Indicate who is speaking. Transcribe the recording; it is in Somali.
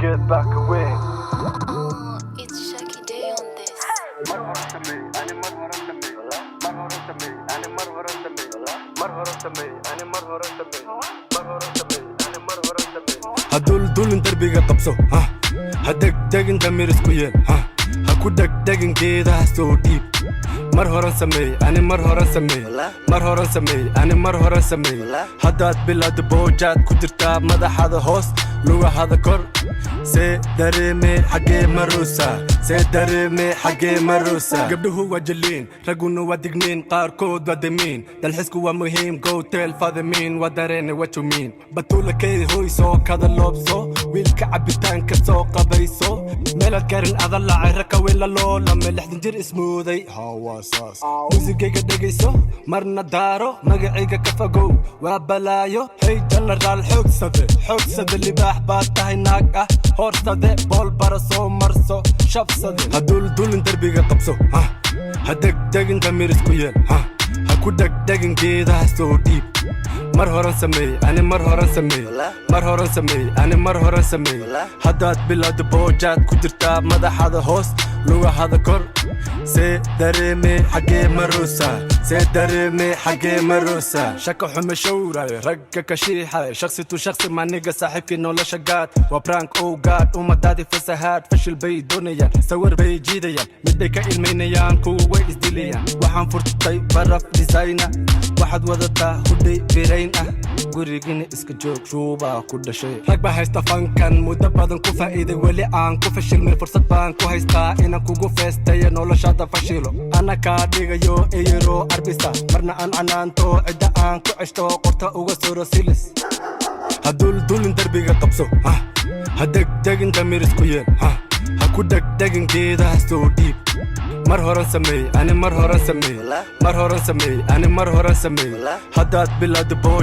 Speaker 1: Geed baa ka weyn.
Speaker 2: It's Shaki Day on this.
Speaker 1: Mar hore sameey ani, mar hore sameey, mar hore sameey ani, mar hore sameey, mar hore sameey ani, mar hore sameey, mar hore sameey ani, mar hore sameey.
Speaker 3: Ha duldulin, derbiga qabso, ha ha degdegin, damir isku yeel, ha ha ku dhegdhegin, geedaha soo dhiib. Mar horan sameey ani, mar horan sameey, mar horan sameey ani, mar horan sameey. Haddaad bilowda boojaad ku jirtaa, madaxada hoos, lugahada kor. See dareemee, xaggee maruusa? See dareemee, xaggee maruusa? Gabdhuhu waa jaliin, ragguna waa digniin, qaarkood waa damiin. Dalxisku waa muhiim, go tell fadimiin. Waa dareene, what you mean? Batuulakay hoy, soo kada loobso, wiilka cabitaanka soo qabayso. Meelaad garin ada lacay, raka weyn la loolame, 60 jir ismooday hawaasaas. Muusigayga dhegayso, marna daaro, magacayga ka fogow, waa balaayo. Hey jenaraal, xoogsade, xoogsade, libaax baad tahay, naag ah hoorsade, bool bara soo marso, shabsade. Ha duldulin, derbiga qabso, ha ha degdegin, damir isku yeel, ha ha ku dhegdhegin, geedaha soo dhiib. Mar horan sameey ani, mar horan sameey, mar horan sameey ani, mar horan sameey. Haddaad bilowda boojaad ku jirtaa, madaxada hoos, lugahada kor. See dareemee, xaggee maruusa? See dareemee, xaggee maruusa? Shaka xume showray, ragga ka shiixay, shakhsi tu shakhsi maniga, saaxiibkii nolosha gaad. Waa prank, oh God, ummadaadii fasahaad. Fashil bay doonayaan, sawir bay jiidayaan, midhay ka ilmaynayaan, kuwa way isdilayaan. Waxaan furtay baraf designer, waxaad wadataa hudhay birayn ah, gurigina iska joog, shuubaa ku dhashay. Rag baa haysta fankan muddo badan ku faa'iiday, weli aan ku fashilmay. Fursad baan ku haystaa inaan kugu feestayo, noloshada fashilo, ana kaa dhigayo eyaro arbisa, marna aan canaanto, cidda aan ku ceshto, qorta uga soro silis. Ha duldulin, derbiga qabso, ha ha degdegin, damir isku yeel, ha ha ku dhegdhegin, geedaha soo dhiib. Mar horan sameey ani, mar horan sameey, mar horan sameey ani, mar horan sameey. Haddaad bilowda booj